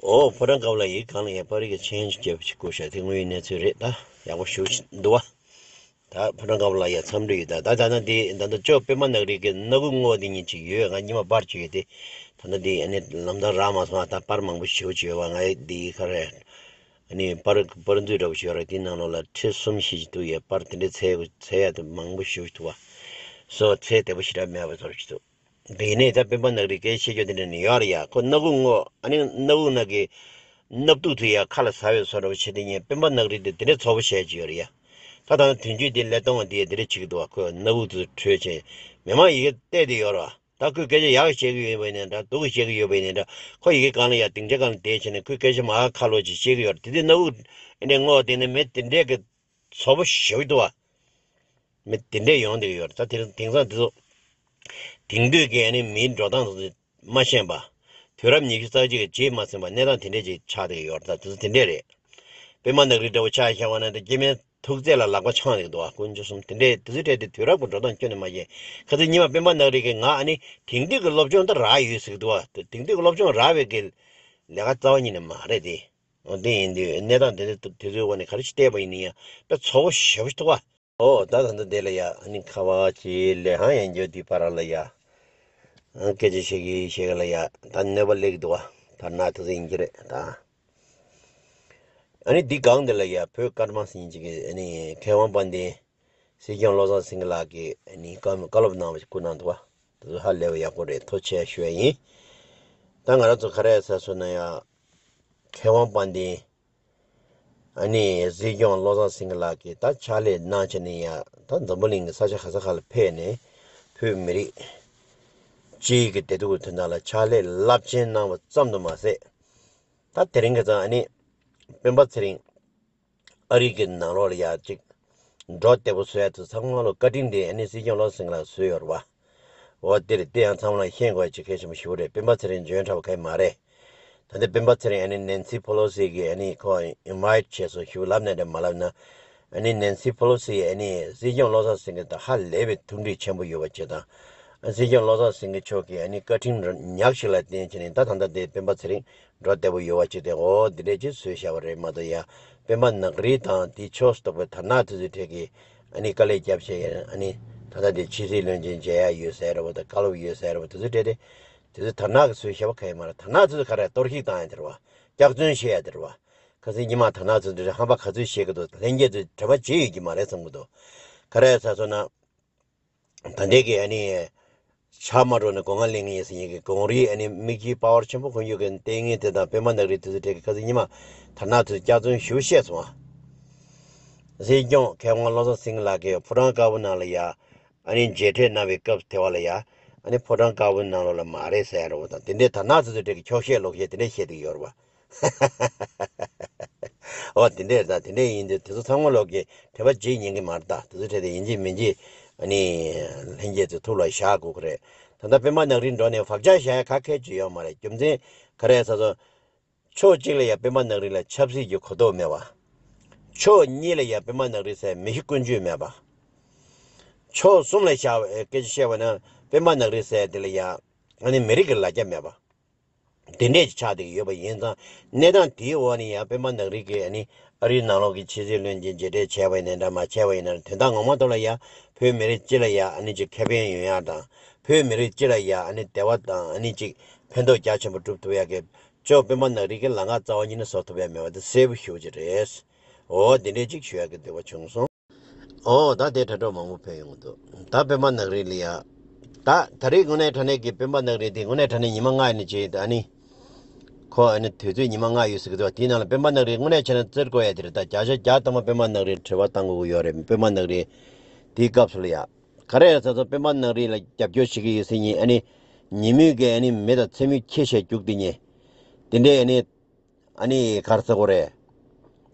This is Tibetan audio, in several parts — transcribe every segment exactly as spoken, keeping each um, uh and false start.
ཨོ་ཕོ་བྲང་དཀར་པོ་ལགས་ཡིག་སྒང་ལ་ཡ་པར་རིས་ཀྱི་ཆེན་ཞིག་བརྒྱབ་ཅིག་བསྐུར་ཤག་དེ་དངོས་ཡོད་གནས་ཚུལ་རེད། ད་ཡག་པོ་ཞེ་པོ་ཅིག་འདུག་བ། ད་ཕོ་བྲང་དཀར་པོ་ལགས་ཡ་འཚམས་འདྲི་ཡོད། ད་ད་ད་ན་འདི་ད་ད་ཅོ་པད་མ་ནག་རིལ་གྱི་སྣ་ཁུག་སྔོ་འདི་གཉིས་ཅིག་ཡོད། ང་ཉི་མ་པར་ཅིག་ཡོད་དེ། ད་ན་འདི་ཨ་ནི་ལམ་སང་རག་མ་སོང་། ད་པར་མང་པོ་ཞེ་པོ་ཅིག་ཡོད་བ། ང་འདི་ག་རེ་ཨ་ནི་པར་པར་མཛོད་འདྲ་པོ་ཞིག་ཡོད་རེད། དེའི་ནང་ལོགས་ལ་ཁྲི་གསུམ་བཞི་ཅིག་འདུག་ཡ། པར་དེ་འདྲའི་འཚོལ་འཚོལ་ཡ་དེ་མང་པོ་ཞེ་པོ་ཅིག་འདུག་བ། སོ་འཚོལ་བདེ་པོ་ཞེ་དྲག་མེད་པ་ཚོར་ཅིག་འདུག་དེ་ནས་ད་པད་མ་ནག་རིལ་སྐད་ཆ་བཤད་རྒྱུ་དེ་འདྲ་ནི་ཡོད་རེད་ཡ། ཁོ་སྣ་ཁུག་སྔོ། ཨ་ནི་སྣ་ཁུག་ནང་གི་སྣབས་དུག་དེ་ཡ་ཁ་ལ་ཟ་བའི་བཟོ་འདྲ་པོ་བྱེད་དེ་ཉན། པད་མ་ནག་རིལ་དེ་དེ་འདྲའི་ཚོགས་པ་བྱས་ཀྱི་ཡོད་རེད་ཡ། ད་ད་དུས་རྒྱུན་དེ་ལས་གཏོང་བ་དེ་དེ་འདྲ་བྱེད་ཀྱི་འདུག་བ། ཁོས་སྣ་ཁུག་དེ་ཚོ་འཕྲོད་བྱས་མི་མང་ཡི་གེ་བལྟས་བསྡད་ཡོད་རེད་བ། ད་ཁོས་སྐད་ཆ་ཡག་བཤད་ཀྱི་ཡོད་པ་ཡིན་ནའི་འདྲ། སྡུག་གི་བཤད་ཀྱི་ཡོད་པ་ཡིན་ནའི་འདྲ། ཁོ་ཡི་གེ་སྒང་ལ་ཡ་སྡིངས་ཆ་སྒང་ལ་བསྡད་བྱས་ནས་ཁོས་སྐད་ཆ་མ་ཁ་ལོ་ཅིག་བཤད་ཀྱི་ཡོད་རེད། དེ་དུས་སྣ་ཁུག་ཨེ་འདྲའི་སྔོ་དེ་ནི་མི་དེ་འདྲའི་གི་ཚོགས་པ་ཞེ་པོ་འདུག་བ། མི་དེ་འདྲས་ཡོང་བསྡད་ཀྱི་ཡོད་རེད། ད་དེ་དེང་སང་དེ་ཚོ་དེང་དུས་ཀྱི་ཨ་ནི་མིའི་འགྲོ་སྟངས་དེ་ཚོ་མ་ཤེས་པ། དུས་རབས་ཉི་ཤུ་རྩ་གཅིག་གི་རྗེས་མ་ཟིན་པ་གནས་སྟངས་དེ་འདྲས་ཅིག་ཆགས་བསྡད་ཀྱི་ཡོད་རེད། ད་དེ་ཚོ་དེ་འདྲས་རེད། པད་མ་ནག་རིལ་འདྲ་བོ་ཆ་བཞག་པ་ན་ད་སྐྱེ་དམན་ཐུག་རྩེ་ལ་ལག་པ་འཆང་བསྡད་ཀྱི་འདུག་བ། དཀོན་མཆོག་གསུམ། དེ་འདྲས་དེ་ཚོའི་གྲས་དེ་དུས་རབས་ཀྱི་འགྲོ་སྟངས་ཁྱོན་ནས་མ་ཤེས། ཁ་སང་ཉི་མ་པད་མ་ནག་རིལ་གྱིས་ང་ཨ་ནི་དེང་དུས་ཀྱི་སློབ་སྦྱོང་ད་རག་ཡོད་ཟེར་གྱི་འདུག་བ། དེ་དེང་དུས་ཀྱི་སློབ་སྦྱོང་རག་པའི་གི་ལས་ཀ་རྩ་བ་ཉིད་ནས་མ་རེད་དེ། འོ་དེ་ཡིན་དུས་གནས་སྟངས་དེ་ཚོ་དེ་ཚོའི་འོག་ནས་ག་རེ་ཞིག་བལྟས་པ་ཡིན་ན་ཡང་དཔེ་ཚོགས་པ་ཞེ་པོ་ཞིག་འདུག་བ། ཨོ་ད་ད་ལྟ་དེ་ལ་ཡ་ཨ་ནི་ཁ་བ་ཅིག་ལས་ཧང་ཡན་འགྱོ་དུས་པར་ལ་ཡ། ཨ་སྐད་ཆ་བཤད་གི་བཤད་གི་ལ་ཡ་ད་གནོད་པ་སླེབས་ཀྱི་འདུག་བ། ད་ན་དེ་ཚོ་ཡིན་གྱི་རེད་ད། ཨ་ནི་འདི་སྒང་དེ་ལ་ཡ་བོད་ཀརྨ་ཟེར་མཁན་ཅིག་གིས་ཨ་ནི་མཁས་དབང་དཔལ་ལྡན་སྲིད་སྐྱོང་བློ་བཟང་སེང་གེ་ལགས་ཀྱིས་ཨ་ནི་བཀའ་བཀའ་སློབ་གནང་བ་ཞིག་བསྐུར་གནང་འདུག་བ། དེ་ཚོ་ཧ་ལས་པ་ཡག་པོ་རེད། ཐུགས་རྗེ་ཆེ་ཞུ་ཡ་ཡིན། ད་ང་རང་ཚོ་ག་རེ་ཟེར་སོང་ན་ཡ། མཁས་དབང་དཔལ་ལྡན། ཨ་ནི་སྲིད་སྐྱོང་བློ་བཟང་སེང་གེ་ལགས་ཀྱིས་ད་ཕྱག་ལས་གནང་བྱས་ནས་ཡ་ད་འཛམ་བུ་གླིང་གི་ས་ཆ་ག་ས་ག་ལ་ཕེབས་ནས་བོད་མི་རིགས་སྤྱི་ཡི་གི་བདེ་སྡུག་གི་དོན་དག་ལ་ཕྱག་ལས་རླབས་ཆེན་གནང་བ་ཙམ་དུ་མ་ཟད། ད་དེ་རིང་ཁ་སང་ཨ་ནི་སྤེན་པ་ཚེ་རིང་ཨ་རི་གི་ནང་ལོགས་ལ་ཡ་གཅིག་འགྲོ་བདེ་པོ་བཟོ་ཡ་དེ་ཚང་མ་ལོ་བཀའ་དྲིན་དེ་ཨ་ནི་སྲིད་སྐྱོང་བློ་བཟང་སེང་གེ་ལགས་བཟོས་ཡོད་རེད་བ། འོ་དེ་རེད། དེ་ཡང་ཚང་མ་ལ་ཤེས་དགོས་ཡ་ཅིག་གལ་ཆེན་པོ་ཞེ་པོ་རེད། སྤེན་པ་ཚེ་རིང་འཇོན་ཐུབ་པ་གང་ཡང་མ་རེད། ད་ལྟ་སྤེན་པ་ཚེ་རིང་ཨ་ནི་ནེན་སི་ཕོ་ལོ་སི་གིས་ཨ་ནི་ཁོ་ཨིན་ཝའིཊ་བྱས་སོང་ཞུ་ལབ་ནས་འདྲ་མ་ལབ་ན། ཨ་ནི་ནེན་སི་ཕོ་ལོ་སི་ཨ་ནི་སྲིད་སྐྱོང་བློ་བཟང་སེང་གེ་དང་ཧ་ལས་པའི་མཐུན་སྒྲིལ་ཆེན་པོ་ཡོད་པ་ཅིག་དང་། སྲིད་སྐྱོང་བློ་བཟང་སེང་གེ་མཆོག་གིས་ཨ་ནི་བཀའ་དྲིན་ཉག་ཞིག་ལ་བརྟེན་བྱས་ནས་ད་ད་ལྟ་དེ་སྤེན་པ་ཚེ་རིང་འགྲོ་བདེ་པོ་ཡོད་པ་ཅིག་དེ་འོ་འདི་འདྲས་ཅིག་བཟོས་བཞག་པ་རེད་མ་གཏོགས་ཡ། སྤེན་པ་ནག་རིལ་དང་དེའི་ཕྱོགས་སུ་གཏོགས་པའི་དར་ནག་དེ་ཚོའི་གྲས་ཀྱིས་ཨ་ནི་དཀའ་ལས་བརྒྱབ་བྱས་ཨ་ནི་ད་ལྟ་དེ་ཕྱི་སྲིད་བློན་ཆེན་མཇལ་ཡ་ཡོད་ཟེར་ར་བ་དང་བཀའ་སློབ་ཡོད་ཟེར་ར་བ་དེ་ཚོའི་གྲས་དེ། དེ་ཚོ་དར་ནག་གིས་བཟོས་བཞག་པ་གང་ཡང་མ་རེད། དར་ནག་དེ་ཚོ་ག་རེ་གཏོར་བཤིག་བཏང་ཡ་དེ་རེད་བ། སྐྱག་རྫུན་བཤད་ཡ་དེ་རེད་བ། ཁ་སང་ཉི་མ་དར་ནག་ཚོས་འདི་རེད། ཧམ་པ་ག་ཚོད་བཤད་ཀྱི་འདུག་ལྷན་རྒྱས་ཚོས་དྲན་པ་བརྗེད་ཡོད་ཀྱི་མ་རེད་བསམ་གྱི་འདུག་ག་རེ་ཟེར་སོང་ན། ད་ལྟའི་གི་ཨ་ནི་ཕྱག་མ་འགྲོ་ནས་སྒོ་ང་གླེང་ངེས་ཟེར་མཁན་གྱི་གངས་རིའི་ཨ་ནི་མིག་དཀྱིལ་པ་ཝར་ཆེན་པོ་འཁོར་རྒྱུག་གི་ལྟས་ངན་དེ་དང་སྤེན་པ་ནག་རིལ་དེ་ཚོ་གྲས་ཀྱིས་ཁ་སང་ཉི་མ་དར་ནག་ཚོས་སྐྱག་རྫུན་ཞེ་པོ་བཤད་སོང་ཨ། སྲིད་སྐྱོང་མཁས་དབང་བློ་བཟང་སེང་གེ་ལགས་ཀྱིས་ཕོ་བྲང་དཀར་པོ་ནང་ལ་ཡ་ཨ་ནི་མཇལ་འཕྲད་གནང་བའི་སྐབས་དེ་བ་ལ་ཡ་ཨ་ནི་ཕོ་བྲང་དཀར་པོའི་ནང་ལོགས་ལ་མ་རེད་ཟེར་ཡ་རེད་བ་དང་། དེ་འདྲའི་དར་ནག་དེ་ཚོ་གྲས་ཀྱིས་འཁྱོག་བཤད་ལོག་བཤད་དེ་འདྲས་བཤད་བསྡད་ཀྱི་ཡོད་རེད་བ། འོ་དེ་འདྲས་ད་དེ་འདྲས་ཡིན་དུས་དེ་ཚོ་ཚང་མ་ལོག་གི་དྲན་པ་བརྗེད་ཉན་གི་མ་རེད། ད་དེ་ཚོ་གྲས་དེ་ཡིན་གཅིག་མིན་གཅིག་ཨ་ནི་ལྷན་རྒྱས་ཚོའི་ཐུགས་ལ་བཞག་དགོས་ཀྱི་རེད། ད་ལྟ་སྤེན་པ་ནག་རིལ་འགྲོ་ནས་བག་ཆགས་བཞག་ཡ་ག་གལ་ཅིག་ཡོད་མ་རེད། རྒྱུ་མཚན་ག་རེ་ཟེར་ཚོ། ཕྱོགས་གཅིག་ལ་ཡ་སྤེན་པ་ནག་རིལ་ལ་ཆབ་སྲིད་ཀྱི་གོ་རྟོགས་མེད་པ། ཕྱོགས་གཉིས་ལ་ཡ་སྤེན་པ་ནག་རིལ་ཟེར་མི་གཤིས་ཀུན་སྤྱོད་མེད་པ། ཕྱོགས་གསུམ་ལ་བཞག་སྐད་ཆ་བཤད་པ་ན་སྤེན་པ་ནག་རིལ་ཟེར་དེ་ལ་ཡ་ཨ་ནི་མི་རིགས་ཀྱི་ལ་རྒྱ་མེད་པ། དེ་འདྲས་ཀྱི་ཆགས་བསྡད་ཀྱི་ཡོད་པ་ཡིན་ཙང་། གནས་སྟངས་དེའི་འོག་ནས་ཡང་སྤེན་པ་ནག་རིལ་གྱིས་ཨ་ནི་ཨ་རིའི་ནང་ལོགས་ཀྱི་ཕྱི་སྲིད་བློན་ཆེན་མཇལ་འཕྲད་བྱས་པ་ཡིན་ན་འདྲ་མ་བྱས་པ་ཡིན་ན་འདྲ། དོན་དག་ངོ་མ་ཐོག་ལ་ཡང་བོད་མི་རིགས་སྤྱི་ལ་ཡང་ཨ་ནི་ཅིག་ཁེ་ཕན་ཡོང་ཡག་དང་། བོད་མི་རིགས་སྤྱི་ལ་ཡང་ཨ་ནི་བདེ་བ་དང་ཨ་ནི་ཅིག་ཕན་ཐོགས་རྒྱ་ཆེན་པོ་སྒྲུབ་ཐུབ་ཡག་གི་ཅོག་སྤེན་པ་ནག་རིལ་གྱི་ལམ་ཁ་རྩ་བ་ཉིད་ནས་བཟོ་ཐུབ་ཡག་མེད་པ་དེ་གསལ་པོ་ཞེ་པོ་ཅིག་རེད། འོ་དེ་འདྲས་ཅིག་ཞུ་ཡག་གི་འདོད་པ་བྱུང་སོང་། ཨོ་ད་དེ་དྲ་གྲོགས་མང་པོ་ཕེབས་ཡོང་གི་འདུག་ད་སྤེན་པ་ནག་རིལ་ལ་ཡ། ད་ད་རེས་དངོས་གནས་དྲང་གནས་ཀྱི་སྤེན་པ་ནག་རིལ་དེ་དངོས་གནས་དྲང་གནས་ཉི་མ་ལྔ་ཡིན་ནི་ཅིག་ད་ཨ་ནི། ཁོ་ཨ་ནི་དུས་ཚོད་ཉི་མ་ལྔ་ཡོད་ཟེར་གི་འདུག་དེའི་ནང་ལ་སྤེན་པ་ནག་རིལ་དངོས་གནས་བྱས་ན་བཙིར་དགོས་ཡ་དེ་རེད། ད་བརྒྱ་ཆ་བརྒྱ་ཐམ་པ་སྤེན་པ་ནག་རིལ་དྲི་བ་བཏང་དགོས་ཀྱི་ཡོད་རེད། སྤེན་པ་ནག་རིལ་དེའི་སྐབས་སུ་ལ་ཡ། ག་རེ་ཟེར་ཚོ་སྤེན་པ་ནག་རིལ་ལ་རྒྱབ་སྐྱོར་བྱེད་ཀྱི་ཡོད་ཟེར་མཁན་ཨ་ནི། ཉིན་མོའི་གི་ཨ་ནི་མི་དང་མཚན་མོའི་ཁྱི་ཞིག་རྒྱུགས་དེ་ཉེ། དེ་འདྲའི་ཨ་ནི། ཨ་ནི་ག་རེ་ཟེར་དགོས་རེད།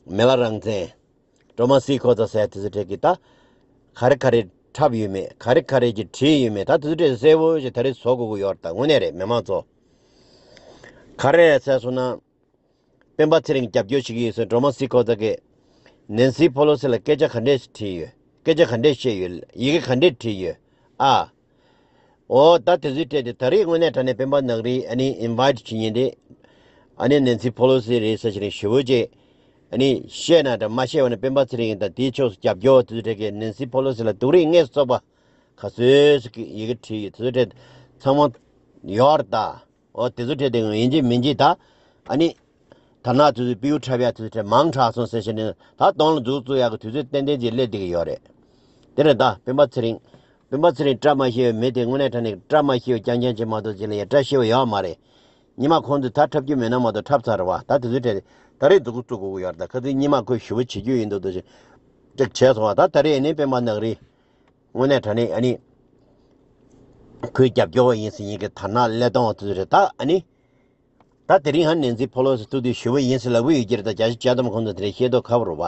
མི་ལ་རང་བཙན། སྒྲོལ་མ་སྲིད་ཁོ་ཚོ་ཟེར་དེ་ཚོ་གྲས་ཀྱིས་ད། ག་རེ་ག་རེ་འཁྲབ་ཡོད་མེད། ག་རེ་ག་རེ་གྱིས་བྲིས་ཡོད་མེད། ད་དེ་ཚོ་གྲས་གསལ་པོ་ཞིག་ད་རེས་བཟོ་དགོས་ཀྱི་ཡོད་རེད། ད་དངོས་གནས་རེད། མི་མང་ཚོ། ག་རེ་ཟེར་སོང་ན། སྤེན་པ་ཚེ་རིང་རྒྱབ་སྐྱོར་བྱེད་ཀྱི་ཡོད་ཟེར་སྒྲོལ་མ་སྲིད་ཁོ་ཚོ་གིས། ནེན་སི་ཕོ་ལོ་སི་ལ་སྐད་ཆ་ག་འདྲས་བྲིས་ཡོད། སྐད་ཆ་ག་འདྲས་བཤད་ཡོད། ཡི་གེ་ག་འདྲས་བྲིས་ཡོད། ཨ། འོ་ད་དེ་ཚོའི་གྲས་དེ་ད་རེས་དངོས་གནས་དྲང་གནས་སྤེན་པ་ནག་རིལ་ཨ་ནི་ཨིན་ཝའིཊ་བྱེད་མཁན་དེ། ཨ་ནི་ནན་སི་ཕོ་ལོ་སི་རེད་ཟེར་བཞིན་ཞེ་པོ་ཅིག་ཨ་ནི་བཤད་ན་འདྲ་མ་བཤད་པ་ནི་སྤེན་པ་ཚེ་རིང་དང་དེའི་ཕྱོགས་སུ་རྒྱབ་སྐྱོར་བ་དེ་ཚོ་གྲས་ཀྱིས་ནན་སི་ཕོ་ལོ་སི་ལ་སྡུག་རུས་དངོས་སུ་བཙུགས་པ་ག་ཚོད་ཀྱི་ཡི་གེ་བྲིས་ཡོད་དེ་ཚོ་གྲས་ཚང་མ་ཡོད་རེད་ད། འོ་དེ་ཚོ་གྲས་དེ་ཡིན་གཅིག་མིན་གཅིག་ད་ཨ་ནི་དར་ནག་དེ་ཚོ་སྤེལ་འཁྲབ་ཡ་དེ་ཚོ་གྲས་མང་དྲགས་སོང་ཟེར་བཞིན་ནས་ད་གདོང་ལ་མཛུབ་བཙུགས་ཡག་གི་དུས་ཚོད་ཏན་ཏན་ཅིག་སླེབས་བསྡད་ཀྱི་ཡོད་རེད། དེ་རེད་ད་སྤེན་པ་ཚེ་རིང་། སྤེན་པ་ཚེ་རིང་བཀྲ་མ་ཤིས་པའི་མི་དེ་དངོས་གནས་དྲང་གནས་བཀྲ་མ་ཤིས་པ་རྐྱང་རྐྱང་ཅིག་མ་གཏོགས་ཅིག་ལ་ཡ་བཀྲ་ཤིས་པ་ཡོད་མ་རེད། ཉི་མ་ཁོང་ཚོས་ད་འཁྲབ་རྒྱུ་མེད་ན་མ་གཏོགས་འཁྲབ་ཚར་བ་ད་དེ་ཚོའི་གྲས་ད་རེས་མཛུབ་གུ་བཙུགས་དགོས་ཀྱི་ཡོད་རེད་ད། ཁ་སང་ཉི་མ་ཁོས་ཞུ་བ་བྱེད་རྒྱུ་ཡིན་འདུག་འདུག་ཅིག་བྱས་སོང་བ་ད་ད་རེས་ནི་སྤེན་པ་ནག་རིལ་དངོས་གནས་དྲང་གནས་ཨ་ནི་ཁོའི་རྒྱབ་སྐྱོར་བ་ཡིན་ཟེར་མཁན་གྱི་དར་ནག་བློས་གཏོང་བ་དེ་ཚོ་རེད་ད་ཨ་ནི། ད་དེ་རིང་ཧ་ནན་སི་ཕོ་ལོ་སི་ཐུག་དུས་ཞུ་བ་ཡིན་ཟེར་ལབ་ཀྱི་ཡོད་ཀྱི་རེད་ད། བརྒྱ་ཆ་བརྒྱ་ཐམ་པ་ཁོང་ཚོ་དེ་རིང་ཤེས་རྟོགས་ཁ་པོ་རེད་བ།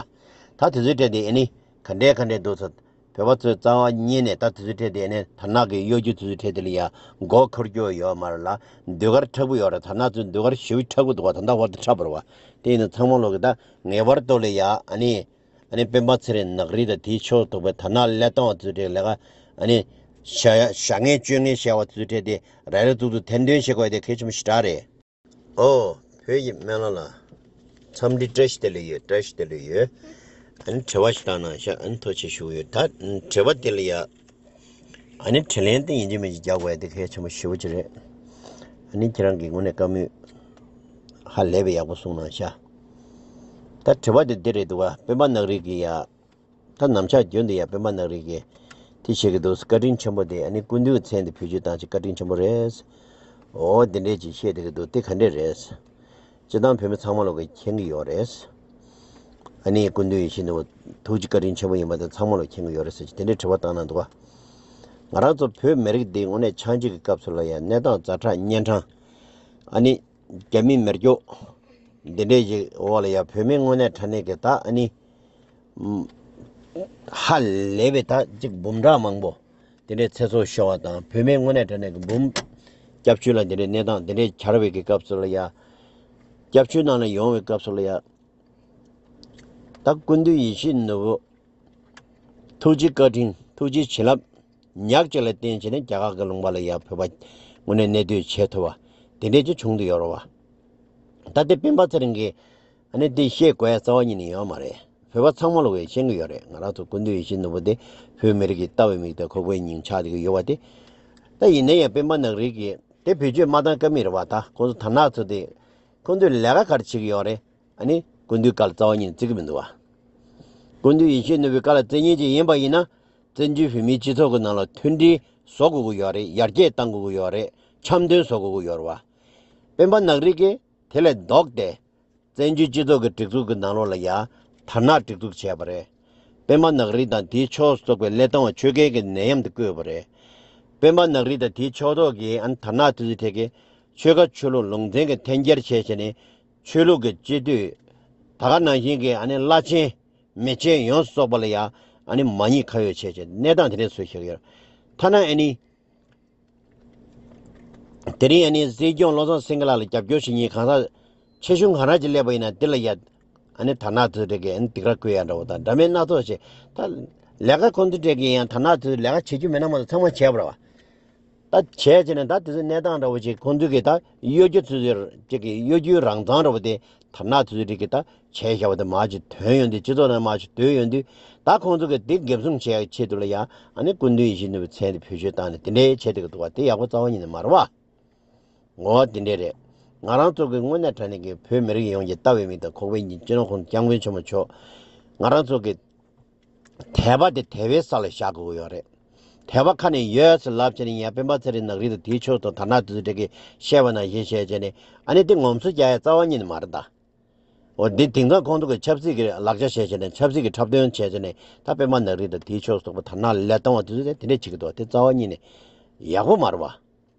ད་དེ་ཚོའི་གྲས་དེ་ཨ་ནི་ག་འདྲས་ག་འདྲས་འདུག་ཟེར། བོད་པ་ཚོས་རྩ་བ་ཉིད་ནས་ད་དེ་ཚོའི་གྲས་དེ་ཨ་ནི་དར་ནག་གི་གཡོ་སྒྱུ་དེ་ཚོའི་གྲས་དེ་ལ་ཡ་མགོ་འཁོར་རྒྱུ་ཡོད་མ་རེད་ལ། ཟློས་གར་མཁྲེགས་པོ་ཡོད་རེད། དར་ནག་ཚོའི་ཟློས་གར་ཞེ་པོ་མཁྲེགས་པོ་འདུག་བ། ད་ལྟ་བར་དུ་འཁྲབ་པ་རེད་བ། དེ་ཡིན་ན་ཚང་མ་ལོག་གི་ད་ངེས་པར་དུ་ལ་ཡ་ཨ་ནི། ཨ་ནི་སྤེན་པ་ཚེ་རིང་ནག་རིལ་དང་དེའི་ཕྱོགས་གཏོགས་པའི་དར་ནག་བློས་གཏོང་བ་ཚོའི་གྲས་ལས་ཀ་ཨ་ནི་བྱ་བྱ་ངན་སྤྱོད་ངན་བྱ་བ་ཚོའི་གྲས་དེ་ར་ར་ཏུག་ཏུག་ཐེར་འདོན་བྱེད་དགོས་དེ་གལ་ཆེན་པོ་ཞེ་དྲག་རེད། ཨོ། བོད་ཀྱི་སྨན་བླ་ལགས། འཚམས་འདྲི་བཀྲ་ཤིས་བདེ་ལེགས་ཡོད། བཀྲ་ཤིས་བདེ་ལེགས་ཡོད། ཨ་ནི་དྲི་བ་ཞིག་བཏང་གནང་ཤག་ཨ་ནི་ཐུགས་རྗེ་ཆེ་ཞུ་གི་ཡོད། ད་དྲི་བ་དེ་ལ་ཡ། ཨ་ནི་དྲིས་ལན་དེ་ཡིན་གཅིག་མིན་གཅིག་རྒྱག་དགོས་ཡ་དེ་གལ་ཆེན་པོ་ཞེ་པོ་ཅིག་རེད། ཨ་ནི་ཁྱེད་རང་གིས་དངོས་གནས་བཀའ་མོལ་ཧ་ལས་པའི་ཡག་པོ་གསུངས་གནང་ཤག་ད་དྲི་བ་དེ་འདི་རེད་འདུག་བ། སྤེན་པ་ནག་རིལ་གྱིས་ཡ། ད་ནམ་ཞག་རྒྱུན་དུ་ཡ་སྤེན་པ་ནག་རིལ་གྱིས་དེ་བྱེད་ཀྱི་འདུག་བཀའ་དྲིན་ཆེན་པོ་དེ་ཨ་ནི་སྐུ་མདུན་གྱི་མཚན་དེ་བེད་སྤྱོད་བཏང་ཆེད་བཀའ་དྲིན་ཆེན་པོ་རེད། འོ་དེ་འདྲས་ཅིག་བཤད་བསྡད་ཀྱི་འདུག་དེ་ག་འདྲས་རེད། སྤྱིར་བཏང་བོད་མི་ཚང་མ་ལོག་གིས་མཁྱེན་གྱི་ཡོད་རེད། ཨ་ནི་སྐུ་མདུན་ཡིད་བཞིན་ནོར་བུ་ཐུགས་རྗེ་བཀའ་དྲིན་ཆེན་པོ་ཡིན་པ་དེ་ཚང་མ་ལོག་མཁྱེན་གྱི་ཡོད་རེད་ཟེར་གྱི་དེ་འདྲའི་དྲི་བ་བཏང་གནང་འདུག་ག་ང་རང་ཚོ་བོད་མི་རིགས་འདི་དངོས་གནས་ཆགས་འཇིག་གི་སྐབས་སུ་ལ་ཡང་གནས་སྟངས་ཛ་དྲག་གཉན་འཕྲང་། ཨ་ནི་རྒྱ་མིའི་མེ་སྒྱོགས་འདི་འདྲའི་ཞིག་འོག་ལ་ཡང་བོད་མི་དངོས་གནས་དྲང་གནས་ཀྱི་ད་ཨ་ནི་ཧ་ལས་པའི་ད་ཅིག་འབུམ་ཕྲག་མང་པོ་དེ་འདྲའི་ཚེ་སྲོག་ཤོར་བ་དང་བོད་མི་དངོས་གནས་དྲང་གནས་ཀྱི་འབུམ་སྐྱབས་བཅོལ་ལ་འདི་འདྲའི་གནས་སྟངས་འདི་འདྲའི་གྱར་བའི་གི་སྐབས་སུ་ལ་ཡ། སྐྱབས་བཅོལ་ནང་ལ་ཡོང་བའི་སྐབས་སུ་ལ་ཡ། ད་སྐུ་མདུན་ཡིད་བཞིན་ནོར་བུ། ཐུགས་རྗེ་བཀའ་དྲིན་ཐུགས་རྗེ་བྱིན་རླབས་ཉག་གཅིག་ལ་བརྟེན་བྱས་ནས་རྒྱ་གར་གྱི་ལུང་པ་ལ་ཡ་བོད་པ་དངོས་གནས་གནས་སྡོད་བྱེད་ཐུབ་པ་དེ་འདྲས་ཅིག་བྱུང་བསྡད་ཡོད་རེད་བ། ད་ལྟའི་སྤེན་པ་ཚེ་རིང་གིས་ཨ་ནི་འདི་བཤད་དགོས་ཡ་རྩ་བ་ཉིད་ནས་ཡོད་མ་རེད། བོད་པ་ཚང་མ་ལོག་གིས་ཤེས་ཀྱི་ཡོད་རེད། ང་རང་ཚོ་སྐུ་མདུན་ཡིད་བཞིན་ནོར་བུ་དེ་བོད་མི་རིགས་ཀྱི་ལྟ་བའི་མིག་དང་ཁོག་པའི་སྙིང་ཆགས་བསྡད་ཀྱི་ཡོད་པ་དེ། ད་ཡིན་ན་ཡང་སྤེན་པ་ནག་རིལ་གྱིས་དེ་བེད་སྤྱོད་མ་བཏང་ཀ་མེད་རེད་བ། ད་ཁོང་ཚོ་དར་ནག་ཚོ་དེ་ཁོང་ཚོས་ལས་ཀ་ག་རེ་བྱེད་ཀྱི་ཡོད་རེད། ཨ་ནི་སྐུ་མདུན་བཀའ་ལ་རྩ་བ་ཉིད་ནས་བརྩི་གི་མི་འདུག་བ། སྐུ་མདུན་ཡིད་བཞིན་ནོར་བུའི་བཀའ་ལ་བརྩི་མཁན་ཅིག་ཡིན་པ་ཡིན་ན། བཙན་བྱོལ་བོད་མིའི་སྤྱི་ཚོགས་ཀྱི་ནང་ལ་མཐུན་སྒྲིལ་བཟོ་དགོས་ཀྱི་ཡོད་རེད། ཡར་རྒྱས་གཏང་དགོས་ཀྱི་ཡོད་རེད། འཆམ་མཐུན་བཟོ་དགོས་ཀྱི་ཡོད་རེད་བ། སྤེན་པ་ནག་རིལ་གྱིས་དེ་ལས་ལྡོག་སྟེ། བཙན་བྱོལ་སྤྱི་ཚོགས་ཀྱི་སྒྲིག་འཛུགས་ཀྱི་ནང་ལོགས་ལ་ཡ་དར་ནག་སྒྲིག་འཛུགས་བྱས་པ་རེད། སྤེན་པ་ནག་རིལ་དང་དེའི་ཕྱོགས་སུ་གཏོགས་པའི་བློས་གཏོང་བ་ཆོས་རྒྱལ་གྱི་ནད་ཡམས་དེ་བཀོད་པ་རེད། སྤེན་པ་ནག་རིལ་དང་དེའི་ཕྱོགས་གཏོགས་ཀྱི་ཨ་ནི་དར་ནག་དེ་ཚོའི་ཐད་ཀྱི་ཆོལ་ཁ་ཆོས་ལུགས་ལུང་ཚན་གྱི་འཐེན་འཁྱེར་བྱས་བྱས་ནས། ཆོས་ལུགས་ཀྱི་སྤྱི་འཐུས། ད་ག་ནང་བཞིན་གྱི་ཨ་ནི་བླ་ཆེན། མི་ཆེན་ཡོངས་སུ་རྫོགས་པ་ལ་ཡང་ཨ་ནི་མ་ཉེས་ཁ་གཡོགས་བྱས་བྱས་གནས་སྟངས་དེ་འདྲས་བཟོས་བཞག་ཡོད། ཐ་ན་ཨ་ནི། དེ་རིང་ཨ་ནི་སྲིད་སྐྱོང་བློ་བཟང་སེང་གེ་ལགས་ལ་རྒྱབ་སྐྱོར་བྱེད་མཁན་གང་ཟག་ཆེ་ཆུང་གང་རང་ཅིག་སླེབས་པ་ཡིན་ན་དེ་ལ་ཡ། ཨ་ནི་དར་ནག་དེ་ཚོ་གྲས་ཀྱིས་ཨ་ནི་སྡིགས་ར་བསྐུལ་ཡ་འདྲ་བོ་དང་འདྲ་མིན་སྣ་ཚོགས་བྱས། ད་ལས་ཀ་ཁོང་ཚོ་གྲས་ཀྱིས་ཡང་དར་ནག་དེ་ཚོ་ལས་ཀ་བྱེད་རྒྱུ་མེད་ན་མ་གཏོགས་ཚང་མ་བྱས་པ་རེད་བ། ད་བྱས་བྱས་ནས་ད་དེ་ཚོའི་གནས་སྟངས་འདྲ་བོ་ཅིག་ཁོང་ཚོས་ཀྱིས་ད་གཡོ་སྒྱུ་ཚོད་ཚོད་ཅིག་གིས་གཡོ་སྒྱུའི་རང་མཚང་འདྲ་བོ་དེ་དར་ནག་ཚོ་ཚོ་རིགས་ཀྱིས་ད་བྱས་བཞག་པ་དེ་མར་ཅིག་ཐོན་ཡོང་དུས་སྤྱི་ཚོགས་ནང་མར་ཅིག་བརྡོལ་ཡོང་དུས་ད་ཁོང་ཚོ་གིས་དེ་འགེབས་སྲུང་བྱེད་ཡག་ཆེད་དུ་ལ་ཡ་ཨ་ནི་སྐུ་མདུན་ཡིད་བཞིན་ནོར་བུའི་མཚན་དེ་བེད་སྤྱོད་བཏང་ནས་དེ་འདྲའི་བྱས་བསྡད་ཀྱི་འདུག་བ། དེ་ཡག་པོ་རྩ་བ་ཉིད་ནས་མ་རེད་བ། ངོ་བོ་དེ་འདྲས་རེད། ང་རང་ཚོ་གི་དངོས་གནས་དྲང་གནས་ཀྱི་བོད་མི་རིགས་ཡོངས་ཀྱི་ལྟ་བའི་མིག་དང་ཁོག་པའི་སྙིང་སྤྱི་ནོར་༸གོང་ས་༸སྐྱབས་མགོན་ཆེན་པོ་མཆོག་ང་རང་ཚོ་གི་དད་པ་དེ་དད་པའི་ས་ལ་བཞག་དགོས་ཀྱི་ཡོད་རེད། དད་པ་ཁ་ནས་ཡོད་ཟེར་ལབ་བྱས་ནས་ཡང་སྤེན་པ་ཚེ་རིང་ནག་རིལ་དང་དེའི་ཕྱོགས་སུ་དར་ནག་དེ་ཚོ་འདྲ་གིས་བཤད་པ་ནང་བཞིན་བྱས་བྱས་ནས་ཨ་ནི་དེ་ངོམ་སོ་རྒྱག་ཡ་རྩ་བ་ཉིད་ནས་མ་རེད་ད། འོ་འདི་དེང་སང་ཁོང་ཚོ་གི་ཆབ་སྲིད་ཀྱི་ལག་ཆ་བྱས་བྱས་ནས་ཆབ་སྲིད་ཀྱི་འཁྲབ་སྟོན་བྱས་བྱས་ནས་ད་སྤེན་པ་ནག་རིལ་དང་དེའི་ཕྱོགས་སུ་གཏོགས་པ་དར་ནག་ལ་ལས་གཏོང་བ་དེ་ཚོ་དེ་འདྲས་བྱེད་ཀྱི་འདུག་དེ་རྩ་བ་ཉིད་ནས་ཡག་པོ་མ་རེད་བ།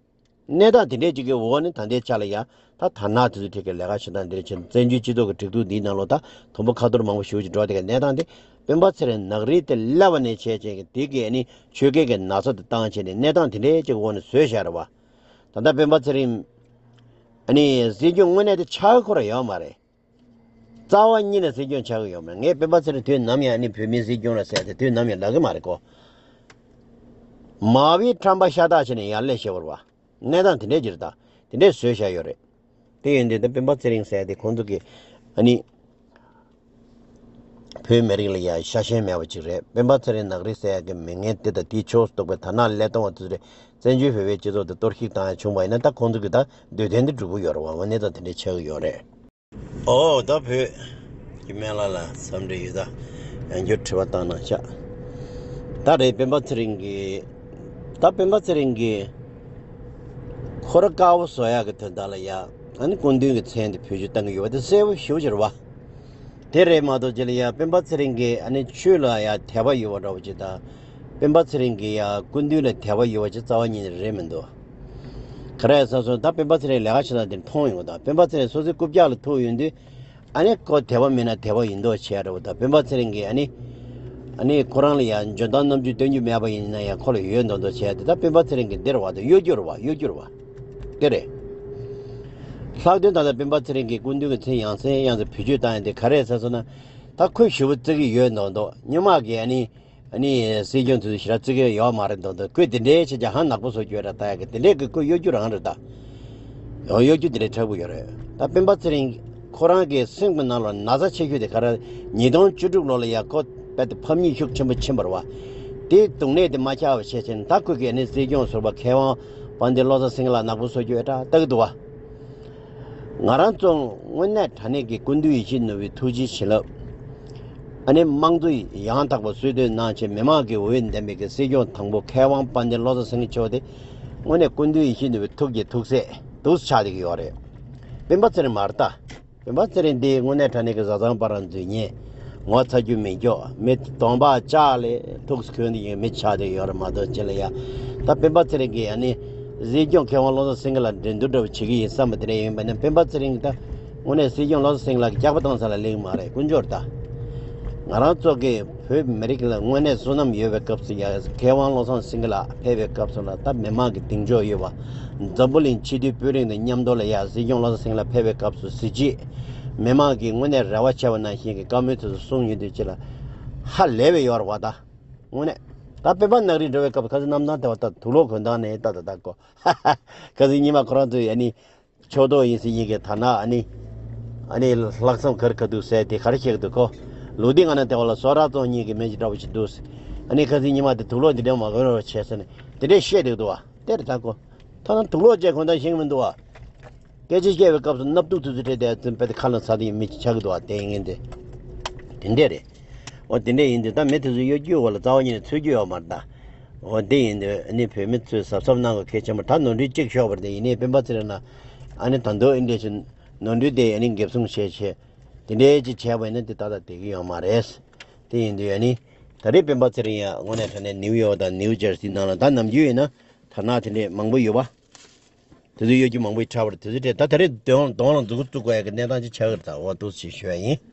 གནས་སྟངས་དེ་འདྲས་ཅིག་གི་འོག་ནས་ད་ལྟའི་ཆ་ལ་ཡ་ད་དར་ནག་དེ་ཚོ་ཐད་ཀྱི་ལས་ཀ་བྱེད་སྟངས་འདི་འདྲ་བྱས་ནས་བཙན་བྱོལ་སྤྱི་ཚོགས་ཀྱི་སྒྲིག་འཛུགས་འདིའི་ནང་ལོགས་ད་དུམ་བུ་ཁ་ཐོར་མང་པོ་ཞེ་པོ་ཅིག་འགྲོ་བསྡད་ཀྱི་གནས་སྟངས་དེ་སྤེན་པ་ཚེ་རིང་ནག་རིལ་དེ་སླེབས་པ་ནས་བྱས་བྱས་ཀྱི་དེ་གི་ཨ་ནི་ཆོས་རྒྱལ་གྱི་ན་ཚ་དེ་བཏང་བྱས་ནས་གནས་སྟངས་དེ་འདྲས་ཅིག་འོག་ནས་བཟོས་བཞག་རེད་བ། ད་ལྟ་སྤེན་པ་ཚེ་རིང་ཨ་ནི་སྲིད་སྐྱོང་དངོས་གནས་དེ་ཆགས་ཁོ་རང་ཡོད་མ་རེད། རྩ་བ་ཉིད་ནས་སྲིད་སྐྱོང་ཆགས་ཀྱི་ཡོད་མ་རེད། ངས་སྤེན་པ་ཚེ་རིང་དུས་ནམ་ཡང་ཨ་ནི་བོད་མིའི་སྲིད་སྐྱོང་ལ་ཟེར་ཏེ་དུས་ནམ་ཡང་ལབ་ཀྱི་མ་རེད་གོ། མ་བུའི་ཁྲམ་པ་ཤ་སྟག་བྱས་ནས་ཡར་སླེབས་ཤེས་པ་རེད་བ། གནས་སྟངས་དེ་འདྲས་ཅིག་རེད་ད། དེ་འདྲས་བཟོས་བཞག་ཡོད་རེད། དེ་ཡིན་དུས་ད་སྤེན་པ་ཚེ་རིང་ཟེར་ཡ་དེ་ཁོང་ཚོ་གི་ཨ་ནི་བོད་མི་རིགས་ལ་ཡ་ཤ་ཞེན་མེད་པ་ཅིག་རེད། སྤེན་པ་ཚེ་རིང་ནག་རིགས་ཟེར་ཡ་གི་མི་ངན་དེ་དང་དེའི་ཕྱོགས་སུ་གཏོགས་པའི་དར་ནག་ལས་སྟོང་བ་དེ་ཚོ་རེད། བཙན་བྱོལ་བོད་པའི་སྤྱི་ཚོགས་དེ་གཏོར་བཤིག་བཏང་ཡ་བྱུང་བ་ཡིན་ན་ད་ཁོང་ཚོ་གི་ད་འདོད་དོན་དེ་འགྲུབ་ཀྱི་ཡོད་རེད་བ། འོ་ནས་ད་དེ་འདྲའི་ཆགས་ཀྱི་ཡོད་རེད། ཨོ་ད་བོད་ཀྱི་སྨན་བླ་ལ་འཚམས་འདྲི་ཡོད་ད། ཡང་བསྐྱར་དྲི་བ་བཏང་གནང་ཤག་ད་རེད་སྤེན་པ་ཚེ་རིང་གིས། ད་སྤེན་པ་ཚེ་རིང་གིས་ཁོ་ར་དཀར་པོ་བཟོ་ཡག་གི་དོན་དག་ལ་ཡ། ཨ་ནི་སྐུ་མདུན་གྱི་མཚན་དེ་བེད་སྤྱོད་བཏང་གི་ཡོད་པ་དེ་གསལ་པོ་ཞེ་པོ་ཅིག་རེད་བ། དེ་རེད་མ་གཏོགས་ཅི་ལ་ཡ་སྤེན་པ་ཚེ་རིང་གིས་ཨ་ནི་ཆོས་ལ་ཡ་དད་པ་ཡོད་པ་འདྲ་བོ་ཅིག་དང་། སྤེན་པ་ཚེ་རིང་གིས་ཡ་སྐུ་མདུན་ལ་དད་པ་ཡོད་པ་ཅིག་རྩ་བ་ཉིད་ནས་རེད་མི་འདུག་ག་རེ་ཟེར་སོང་ད་སྤེན་པ་ཚེ་རིང་ལས་ཀ་བྱེད་སྟངས་དེ་མཐོང་ཡོང་གི་འདུག་སྤེན་པ་ཚེ་རིང་སོ་སོའི་རྐུབ་བཀྱག་ལ་ཐུག་ཡོང་དུས། ཨ་ནི་ཁོ་དད་པ་མེད་ན་དད་པ་ཡིན་མདོག་བྱས་རེད་བ། ད་སྤེན་པ་ཚེ་རིང་གིས་ཨ་ནི། ཨ་ནི་ཁོ་རང་ལ་ཡང་འཇོན་ཐང་རྣམ་དཔྱོད་སྟོན་རྒྱུ་མེད་པ་ཡིན་ན་ཡང་ཁོ་ལ་ཡོད་མདོག་མདོག་བྱས་ཏེ་ད་སྤེན་པ་ཚེ་རིང་གིས་འདིར་བ་དང་གཡོ་སྒྱུར་བ་གཡོ་སྒྱུར་བ། དེ་རེད། ལྷག་དོན་ད་ལྟ་སྤེན་པ་ཚེ་རིང་གིས་སྐུ་མདུན་གྱི་མཚན་ཡང་སེ་ཡང་སེ་བེད་སྤྱོད་བཏང་ཡ་དེ་ག་རེ་ཟེར་སོང་ན། ད་ཁོས་ཞེ་པོ་བརྩི་གི་ཡོད་མདོག་མདོག་སྔོན་མ་གི་ཨ་ནི། ཨ་ནི་སྲིད་སྐྱོང་དེ་ཚོ་ཞེ་དྲག་བརྩི་གི་ཡོད་མ་རེད་མདོག་མདོག་ཁོས་དེ་འདྲའི་བྱས་ཀྱང་ཧ་ནག་པོ་བཟོ་རྒྱུ་རེད་ད་ཡ་གི་དེ་འདྲའི་གི་ཁོས་གཡོ་སྒྱུ་རང་རེད་ད། ཡང་གཡོ་སྒྱུ་དེ་འདྲའི་མཁྲེགས་པོ་ཡོད་རེད། ད་སྤེན་པ་ཚེ་རིང་ཁོ་རང་གི་སེམས་ཀྱི་ནང་ལ་ན་ཚ་ཆེ་ཤོས་དེ་ག་རེ། ཉིས་སྟོང་བཅུ་དྲུག་ལོ་ལ་ཡ་ཁོ་རྦད་དེ་ཕམ་ཉེས་ཤུགས་ཆེན་པོ་ཕྱིན་པ་རེད་བ། དེའི་སྡུག་ནད་དེ་མ་ཆགས་པ་བྱས་ཕྱིན་ད་ཁོས་གི་ཨ་ནི་སྲིད་སྐྱོང་ཟུར་པ་མཁས་དབང་དཔལ་ལྡན་བློ་བཟང་སེང་གེ་ལགས་ནག་པོ་བཟོ་རྒྱུ་ཨེ་དྲག་ལྟ་གི་འདུག་བ། ང་རང་ཚོ་དངོས་གནས་དྲང་གནས་ཀྱི་སྐུ་མདུན་ཡིད་བཞིན་ནོར་བུའི་ཐུགས་རྗེའི་བྱིན་རླབས། ཨ་ནི་དམངས་གཙོ་ཡང་དག་པ་གསོལ་སྟོན་གནང་ཆེད་མི་མང་གི་འོས་འདེམས་པའི་གི་སྲིད་སྐྱོང་དང་པོ་མཁས་དབང་དཔལ་ལྡན་བློ་བཟང་སེང་གེ་མཆོག་དེ་དངོས་གནས་སྐུ་མདུན་ཡིད་བཞིན་ནོར་བུའི་ཐུགས་ཀྱི་ཐུགས་སྲས་འདུག་ཆགས་བསྡད་ཀྱི་ཡོད་རེད། སྤེན་པ་ཚེ་རིང་མ་རེད་ད། སྤེན་པ་ཚེ་རིང་འདི་དངོས་གནས་དྲང་གནས་ཀྱི་བཟའ་ཚང་ཕར་ར་འཛུལ་ཉེས། ངོ་ཚ་རྒྱུ་མེད་ཀྱོག་མི་གདོང་པ་ལྕགས་ལས་ཐུགས་སུ་གྱོན་དེ་ཡིན་མི་ཆགས་དེ་ཡོད་རེད་མ་གཏོགས་ཅི་ལ་ཡ། ད་སྤེན་པ་ཚེ་རིང་གིས་ཨ་ནི། སྲིད་སྐྱོང་མཁས་དབང་བློ་བཟང་སེང་གེ་ལ་འགྲན་བསྡུར་འདྲ་བོ་བྱེད་ཀྱི་ཡིན་བསམ་པ་དེ་འདྲ་ཡིན་པ་ན་སྤེན་པ་ཚེ་རིང་གིས་ད། དངོས་གནས་སྲིད་སྐྱོང་བློ་བཟང་སེང་གེ་ལ་སྐྱག་པ་བཏང་ས་ལ་སླེབས་ཀྱི་མ་རེད་དཀོན་མཆོག་ད། ང་རང་ཚོ་གི་བོད་མི་རིགས་ལ་དངོས་གནས་བསོད་ནམས་ཡོད་པའི་སྐབས་སུ་ཡ་མཁས་དབང་བློ་བཟང་སེང་གེ་ལགས་ཕེབས་པའི་སྐབས་སུ་ལ་ད་མི་མང་གི་གདེང་འཇོག་ཡོད་པ། འཛམ་བུ་གླིང་སྤྱི་འཐུས་དཔོན་རིགས་དང་མཉམ་དུ་ལ་ཡ་སྲིད་སྐྱོང་བློ་བཟང་སེང་གེ་ལགས་ཕེབས་པའི་སྐབས་སུ་གཟི་བརྗིད། མི་མང་གིས་དངོས་གནས་རེ་བ་བྱས་པ་ནང་བཞིན་གྱི་བཀའ་མོལ་དེ་ཚོ་གསུངས་ཡོད་དུས་ཅི་ལ། ཧ་ལས་པའི་ཡོད་རེད་བ་ད། དངོས་གནས། ད་སྤེན་པ་ནག་རིག་འགྲོ་བའི་སྐབས་ཁ་སང་གནམ་ཐང་ལྟ་བ་ད་དུག་ལོག་གོན་སྟངས་ནས་ད་ད་ད་གོ་ཁ་སང་ཉི་མ་ཁོ་རང་ཚོས་ཡ་ནི། ཕྱོགས་གཏོགས་ཡིན་ཟེར་ཡིན་གྱི་ཐ་ན་ཨ་ནི། ཨ་ནི་ལྷག་བསམ་ག་རེ་ག་འདུག་ཟེར་དེ་ག་རེ་བཤད་ཀྱི་འདུག་གོ་ལུགས་འདི་ང་ན་དེ་བ་ལ་སོ་ར་བཙོང་ཉིན་གྱི་མེ་ཅིག་འདྲ་བོ་ཞིག་འདུག་ཨ་ནི་ཁ་སང་ཉི་མ་དེ་དུག་ལོག་འདི་འདྲ་མ་གོན་རོགས་བྱས་ཟེར་ནས་དེ་འདྲས་བཤད་བསྡད་འདུག་བ་དེ་རེད་ད་གོ་ཐ་ན་དུག་ལོག་བཅས་གོན་སྟངས་ཤེས་ཀྱི་མི་འདུག་བ། སྐད་ཆ་བཤད་པའི་སྐབས་སུ་སྣབས་ཐུག་ཐུག་ཚུ་སྤྲད་དེ་ཚུན་པད་ཁ་ལ་ཚ་དེ་ཡིན་མི་ཅིག་ཆགས་ཀྱི་འདུག་བ་དེ་ཡིན་ངེས་དེ། དེ་འདྲས་རེད། འོ་དེ་འདྲས་ཡིན་དུས་ད་མི་དེ་ཚོ་གཡོ་སྒྱུ་བ་ལ་རྩ་བ་ཉིད་ནས་ཚོད་རྒྱུ་ཡོད་མ་རེད་ད། འོ་དེ་ཡིན་དུས་ཨ་ནི་བོད་མི་ཚོས་གཟབ་གཟབ་གནང་དགོས་གལ་ཆེན་པོ་ད་ནོར་འཁྲུལ་གཅིག་ཤོར་བ་རེད་དེ་ཡིན་ནའི་སྤེན་པ་ཚེ་རིང་ལ་ཨ་ནི་ད་འདོད་ཨིན་འདྲས་ཆེ་ནོར་འཁྲུལ་དེ་ཨ་ནི་འགེབས་སྲུང་བྱས་བྱས་དེ་འདྲས་ཅིག་བྱས་པ་ཡིན་ན་དེ་ཏག་ཏག་བསྡད་ཀྱི་ཡོད་མ་རེད། དེ་ཡིན་དུས་ཨ་ནི་ད་རེས་སྤེན་པ་ཚེ་རིང་ཡང་དངོས་གནས་དྲང་གནས་ནིའུ་ཡོག་དང་ནིའུ་ཇར་སི་ནང་ལ་ད་ནམ་རྒྱུན་ཡིན་ན་དར་ནག་དེ་འདྲས་མང་པོ་ཡོད་པ། དེ་ཚོ་གཡོ་སྒྱུ་མང་པོ་ཡི་འཁྲབ་པར་དེ་ཚོ་དེ་ད་ད་རེས་གདོང་གདོང་ལ་མཛུབ་གུ་བཙུགས་དགོས་ཡ་གི་གནས་སྟངས་ཅིག་ཆགས་ཀྱི་རེད་ད། འོ་འདུག་སེ་ཞུ་ཡ་ཡིན།